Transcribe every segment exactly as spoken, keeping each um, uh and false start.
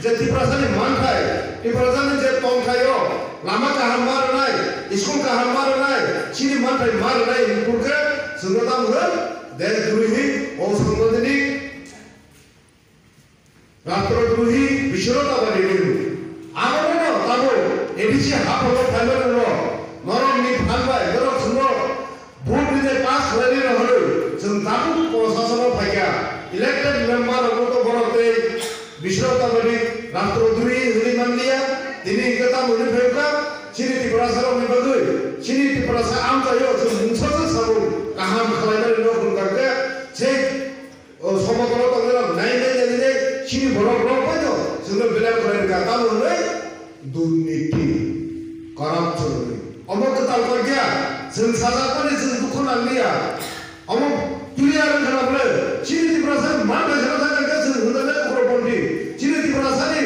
Je Tiprasani manthai, Tiprasani je tongthai o, lama kaham ma rwnai, school kaham ma rwnai, chini manthai ma rwnai, hwnwi khe chwngno tamo hwn, deshdrohi, osangbidanik, rashtradrahi, Biswanath Abadi hwnwi. Abono tamo A D C haporo phaimani ulo, norokni phan bai, norok chwngno Vote rijak pass khlainai rok hwnwi chwng tabuk proshasano phaikha, elected member rokno to borok tei Biswanath Abadi rashtradrahi hwnwi manliya, tini hwnkhe tamo hwnwi phaikha, chini Tiprasa rokni bagwi, chini Tiprasa amchaio chwng mungsajak samung kaham khlainani rok hwnkha khe, sei O somodolo tongwi rok nai nai nai nai chini borok rok bai no chwngno belai khlai rwkha tamo hwnwi durniti, corruption hwnwi. Omo kwtal kok ya, chwng sajak mani chwng dukhu nang liya. Omo clear wngkha na bwle chini Tiprasa ni manthai sana thang khe chwng hwnjaknai ugroponthi. Chini Tiprasa ni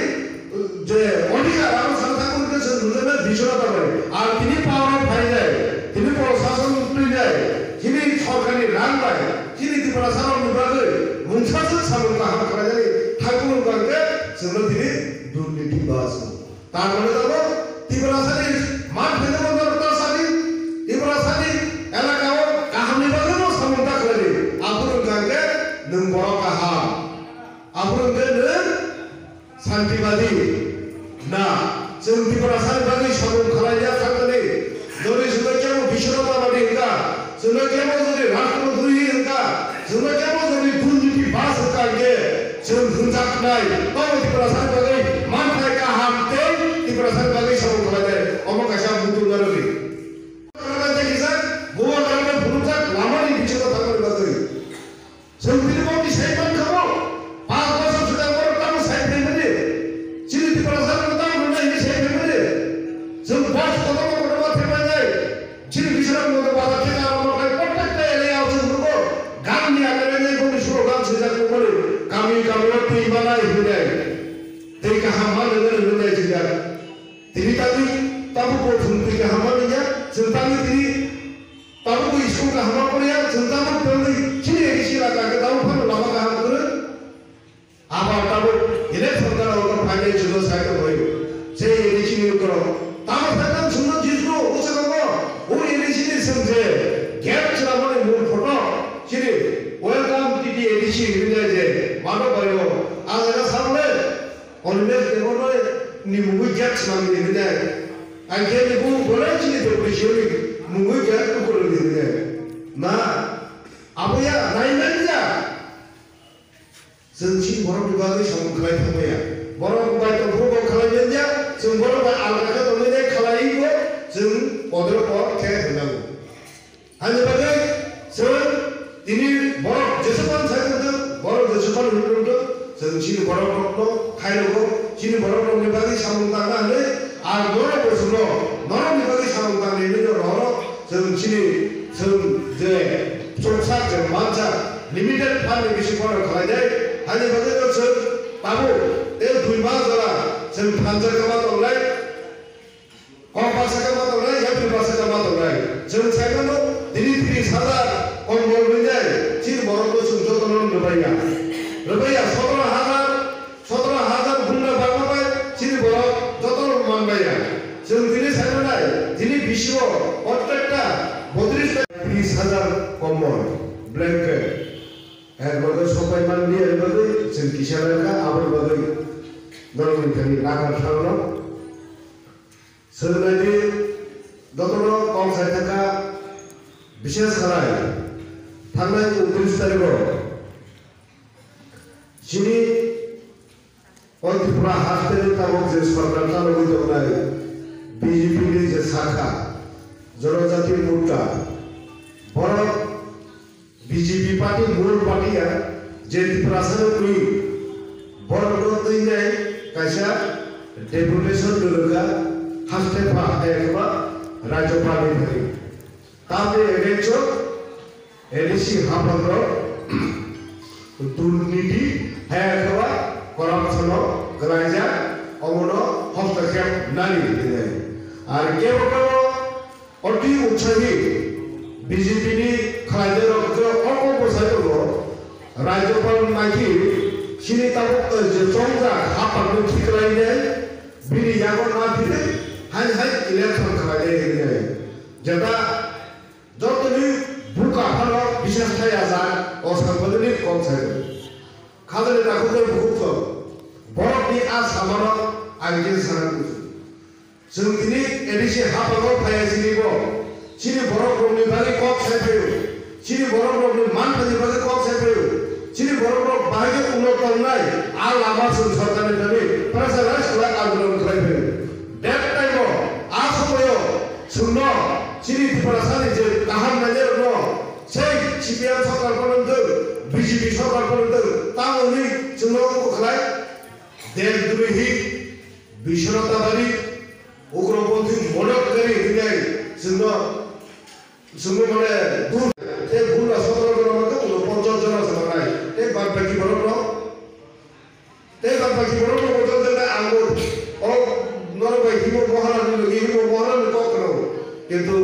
je odhikar aro sana thang khe chwng hwnjaknai Biswanath Abadi. Ar tini power o phainai, tini proshashan twinai, chini sorkarni rang bai. Chini Tiprasa rokni bagwi mungsajak samung kaham khlainani thangkung wngkha hwnkhe chwngno tini durniti ba se. Tar mane tamo Tiprasani manthai no ta sadi, Tiprasani elaka o kahamni bagwi no samung ta khlaidi. Aphuru wngkha hwnkhe nwng borok kaham. Aphuru hwnkhe nwng Santibadi na, chwng Tiprasani bagwi samung khlai ya thangkani, jodi chwngno kebo Biswanath Abadi hwnkha, chwngno kebo jodi Rashtradrahi hwnkha, chwngno kebo jodi durniti bas hwnkha hwnkhe, chwng hwnjaknai, tamo Tiprasani bagwi manthai kaham tei Tiprasani bagwi samung khlainai, omo kaisa muitu narwgwi. Bubagrani phunukjak lamani bisingo thangmani bagwi. Chwng tini bo kisai mankha bo, panch bosor swkang borok tamo sai phaimani, chini Tiprasa rok tamo rwnai hinwi sai phaimani. Chwng bos kotorma kotorma thepajai, chini Biswanath Mondo bazar theka rok mokhai prottekta area o chwng nugo, gamni akare nai boni slogan swijak nukmani, kami kami o twi manai hinwi nai, tei kaham manwi nai hinwi nai swijak. Tini tangwi tabuk bo chwng twi kaham manwi ya, chwng tangwi tini tabuk bo school kaham ma poriya, chwng tabuk tangwi chini A D C elaka khe tabuk phano lama kaham kwrwi. Abar tabuk election gana o phainai chwngno sai tongwi. Je A D C ni borok tamo phaikha chwngno jisno uchakango o A D C ni chwng je gate chwlamani mul photo chini welcome T T A D C hinwi je mano bario a jaga samle Always Deborah ni mungwi jak swnam ni hwnwi nai. Ang khe ni bu bolai chini Deborah ni mungwi jak tu bolai ni hwnwi nai. Na, abo ya, nai nai ya. Chwng chini borok ni bagwi samung khlai thangma ya. Borok bai tong phuru bo khlai man ya. Chwng borok bai alga khe tongwi nai khlai bo. Chwng podro pod khe hwnjago. Ani bagwi chwng tini borok jesukmani sai tongthok, borok jesukmani hwnwi tongthok, chwng chini borok rokno khairokgo, chini borok rokni bagwi samung tangna hwnwi, ang norok bo chwngno norokni bagwi samung tangni hwnwi no rohoro, chwng chini chwng je chwngsak je mansak limited phan ni bising phano khlainai, ani bagwi no chwng tabuk tei dui mas jora chwng thansa kama tongnai. Kok baksa kama tongnai, yapri baksa kama tongnai. Chwng sai mano, tini tris hajar kombol rinai, chini borokno chwng jotono rwbaiya. Rwbaiya, sotro hajar, sotro hajar gunda bakma bai, chini borok jotono manbaiya. Chwng tini sai manai, tini bisio, prottekta, botris ta, tris hajar kombol, blanket. Er bagwi sopai manliya, er bagwi chwng kisa lai kha, aboni bagwi norokni thani nakar thangno. Chwng naidi, jotono kok sai thangkha, bishes khalai, thangnai untris tarikho chini o Tripura hasteni tabuk je sorkar chalogwi tongnai B J P ni je sakha Janajati Morcha, borok B J P party mul party ya, je Tiprasa no twi, borok no twi nai kaisa deputation dwrwkha haste pha hai khaba Rajyapal ni thani. Tamni against o A D C hapang rok durniti hai khaba corruption o kwlaijak, omono hostokshep nani hinwi. Ar kebo kebo Oti utsahi B J P ni khlainairok je oko bwsai tongo, Rajyapal naikhe chini tabuk je chongjak hap Thik khlainai, bini yago ma thidi, hai hai election khlainai hinwi. Jeta jotoni buka phano bisas thaya ja, o sangbalini kok sai. Khajani takhuk khe bukhuk kho. Borokni a samano ang khe sana kuchu. Chwng tini A D C haphano phaiya sini bo. Chini borok rokni bagwi kok sai phaio. Chini borok rokni manthani bagwi kok sai phaio. Chini borok rok bahai khe ulo tongnai a lama chwng sorkarni thani pressurize khlai andolon khlai phaio. That time o a somoio chwngno chini Tiprasani je kaham nainai rokno sei C P M sorkar phano wngthwng, B J P sorkar phano wngthwng, tamo hwnwi chwngno wngkha khlai desh drohi, Biswanath Tabari, ugroponthi modok kari hinai chwngno, chwngno mane dur, tei bula sotoro jona mangkha, ulo ponchash jona se manai, tei bad baki borok rok, tei bad baki borok rok bodol jona ang o norok bai himo moharani logi himo moharani kok kwrwng, kintu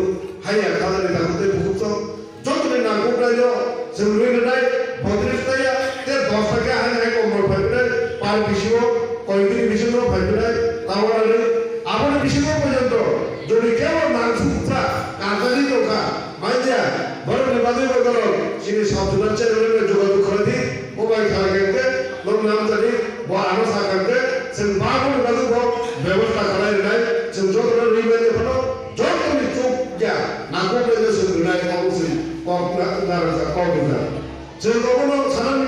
haiya khajani takhuk tei bukhuk song. Jotoni nangkuknaino chwng rwi rwnai, bodri rwnai ya, tei dos taka hai hai kombol phai rwnai, par bisingo, koyekdini bisingo phai rwnai, tamo rwnai, aboni bisingo porjonto jodi kebo nangsuksa karjani tongkha, manya, borokni bagwi bo norok chini sub zonal chairman bai jogajog khlai di, bo bai kha khe khe, nok nam tani, bo ano sa khe khe, chwng bagwi bagwi bo bebosta khlai rwnai, chwng jotono rwi manya phano, Jotoni chuk ya, nangkuknaino chwng rwnai, obo chwng kok na, na rwjak, kok rwjak. Chwng obono sanani